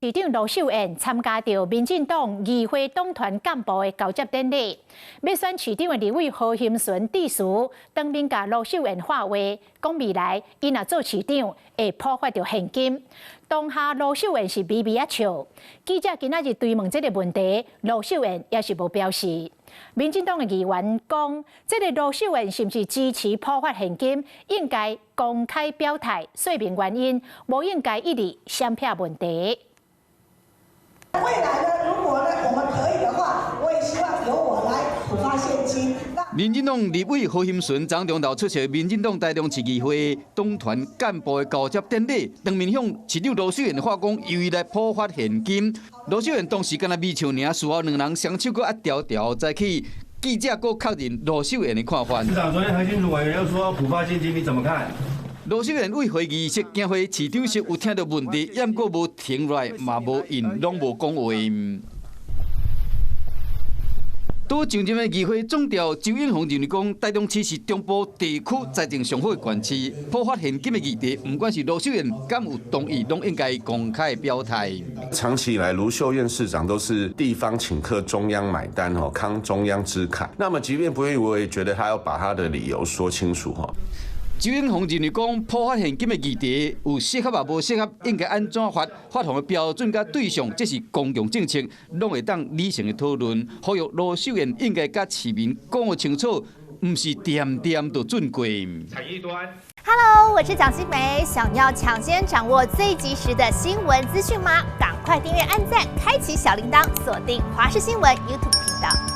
市長盧秀燕參加著民進黨議會黨團幹部的交接典禮，欲選市長的立委何欣純致辭，當面共盧秀燕喊話，講未來伊若做市長會普發著現金。當下盧秀燕是微微仔笑。記者今仔日追問這个問題，盧秀燕也是無表示。民進黨的議員講，這个盧秀燕是毋是支持普發現金，應該公開表態，說明原因，無應該一直閃避問題。未來呢，如果呢我們可以的話，我也希望由我來普發現金。民進黨立委何欣純昨中晝出席民進黨台中市議會黨團幹部的交接典禮，當面向市長盧秀燕喊講，由伊來普發現金。盧秀燕當時敢若微笑爾，事後兩人雙手閣壓牢牢在起，記者閣確認盧秀燕的看法。市長，昨天何欣純委員又說普發現金，你怎麼看？盧秀燕對會議室行回市長室有聽著問題，毋過無停落來，嘛無應，攏無講話。拄上任的議會總召周永鴻認為講，台中市是中部地區財政上好的縣市，普發現金的議題，毋管是盧秀燕敢有同意，攏應該公開表態。長期以來，盧秀燕市長都是地方請客，中央買單，吼，慷中央之慨。那麼，即便不願意，我也覺得他要把他的理由說清楚，吼。周永鴻認為講，普發現金的議題有適合也無適合，應該按怎發，發放的標準佮對象，這是公共政策，攏會當理性的討論。呼籲盧秀燕應該佮市民講予清楚，毋是恬恬就準過。 Hello，我是蔣新梅，想要搶先掌握最及時的新聞資訊嗎？趕快訂閱、按讚、開啟小鈴鐺，鎖定華視新聞 YouTube 頻道。